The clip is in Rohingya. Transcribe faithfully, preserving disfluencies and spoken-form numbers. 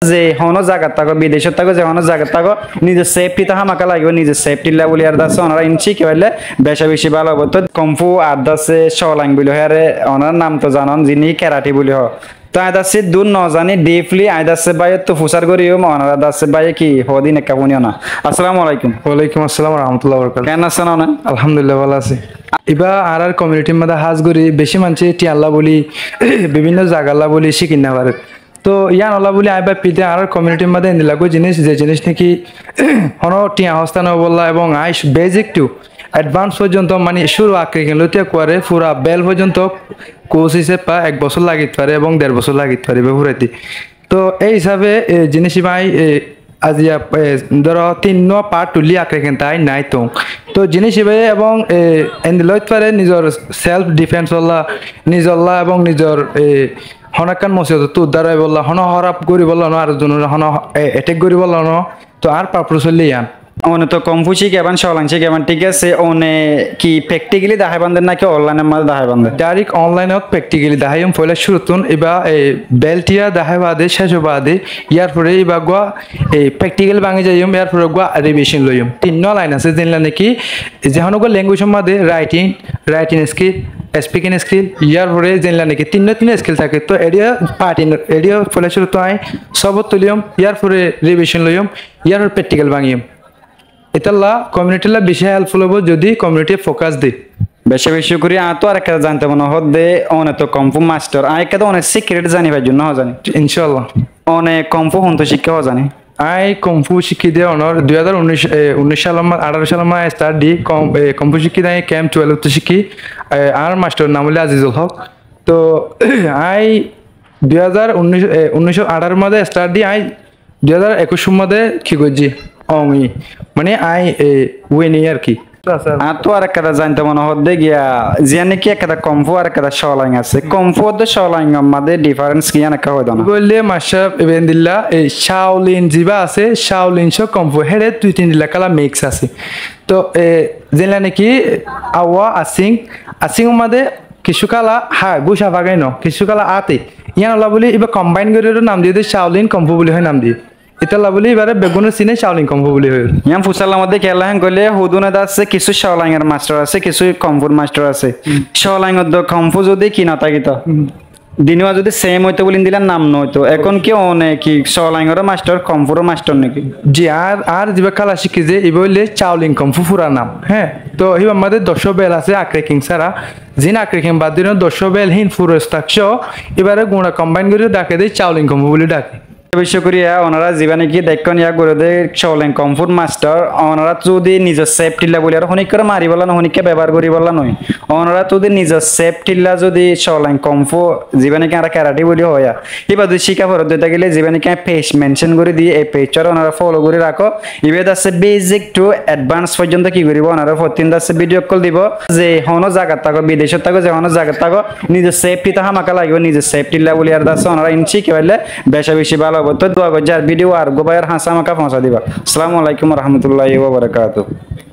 Ze honó zagat táko, bidecót táko, ze honó zagat táko, nizor sefti to hámaka lagibo, nizor sefti lla buli ar dase onora in cíki faille beca beci bála óibo. Toi kung fu ar dase cólaing buli hoó ere, onora nam to zanon, zini karate buli hoó. Toi añí dase dur no zani, deeply añí dase báiyottú fusár goijjum, onora dase báiye ki hoó de ekká fúniyo na. Assalamu alaikum. Walaikum assalam wa rahmatullahi wa barakatuhu. Keén asón one? Alhamdulillah, bála así. Ibá añárar community r mazé hás gorí beci maincé tiañ lla buli, bibinno zaga lla buli cíki no fare. Toi yían olla buli añí báfi de añárar community r mazé endilla goi zinis, ze zinis niki honó tiañ hósta no óibolla ebong añí basic to advance foijjonto mani cúru akrikin lóti ekkuare fura belt foijjonto course hísafe ek bosór lagit fare ebong der bosór lagit fare ibá furaite. Toi ei hísafe e zinis ibá añí e aziya e dóro tinnúa part tulí akrikin tai nai toum. Toi zinis ibá ebong e endilla óit fare nizor self defense olla, nizolla ebong nizor e honó ekkán musibotottú uddár óibolla, honó hóraf goríbolla no, ar zonore honó e attack goríbolla no. Toi añár purpose óilde yían. One to kung fu cíki faiban, cólaing cíki faiban, thík asé, one ki practically dahái fande náki online or mazé dahái fande? Direct online ot practically daháiyum, foila cúruttún ibá e belt yá dahái baade, céc ó baade, yárfore ibá gua e practical báñgi zaiyum, yárfore gua revision loiyum. Tinnúa line asé, zendilla niki ze honó gua language or mazé writing, writing skill, speaking skill, yárfore zendilla niki tinnúa tinnúa skill táke. Toi eriya part in, eriya foila cúruttú añí sóbot tuliyum, yárfore revision loiyum, yárfore practical báñgiyum. Ítalla community lla beci helpful óibo zodi community focus de. Beci beci cúkuriya. Añáttu ar ekkán zainto mone hoódde, one to kung fu master. Añí ekkán one secret zani faijjum no hoó zani? Incállah. One kung fu hontú cíkka hoó zani? Añí kung fu cíkki de onor dui házar unnic, e, unnic sal or ma-, añçáro sal or mazé start di, kung, e, kung fu cíkki de añí camp twelve ottu cíkki. E, añár master or nam óilde Azizul Hok. Toi añí dui házar unnic, e, unnic añçáro or mazé start di añí dui házar ekuc or mazé ki goijjí? Ong, mani añí e win ói ar ki. Añáttu ar ekkán zainto mone hoódde giya, ziyán niki ekkán kung fu ar ekkán cólaing asé. Kung fu ar cólaing or mazé difference ki yían ekká hoó de na? Bóille mastor ibá endilla e Shaolin zibá asé, Shaolin só kung fu héçe dui tin dilla kala mix asé. Toi e zendilla niki awa asing, asing or mazé kissú kala há, gúca fagai no, kissú kala áte. Yían olla buli ibá combine gorí nam diyé de Shaolin kung fu buli hoi nam diyé. Ítalla buli ibáre beggúne sine Shaolin kung fu buli hoi. Yían fusár lla modde kiyólla héen goille hodún ot asé kissú cólaing or master asé, kissú kung fu r master asé. Hmm. Cólaing or do kung fu zodi ki no tákito? Hmm. Dinúa zodi same óito buli endilla nam no óito. Ehón ki one ki cólaing or master, kung fu r master niki? Ji, añár, añár zibá kala cíkki ze ibá óilde Shaolin kung fu fura nam. Hé, toi híbar mazé doccó belt asé akrikin sára. Zin akrikin bad diyóre doccó belt hín fura staff só ibáre guñça combine gorí dake de Shaolin kung fu buli dake. Beci cúkuriya, onora zibá niki deikkón yá gorí de Shaolin kung fu r master, onora zodi nizor safety lla buli ar honíkkare maribolla no, honíkka bebohar goríbolla no. Onora zodi nizor safety lla zodi Shaolin kung fu zibá niki añára karate buli hoó ya, ibá zodi cíka foredde tákile zibá niki añí page mention gorí di, ei page ore onora follow gorí rakó. Ibá asé basic to advance foijjonto ki goríbo, onora fottín asé video ókkol dibo. Ze honó zagat táko, bidecót táko, ze honó zagat táko, nizor safety to hámaka lagibo, nizor safety lla buli ar asé, onora in cíki faille beci beci bála óibo. Toi dua goijjó ar video ar uggwá báiyor hañsé hámaka foóñsai diba. Assalamu alaikum wa rahmatullahi wa barakatuhu.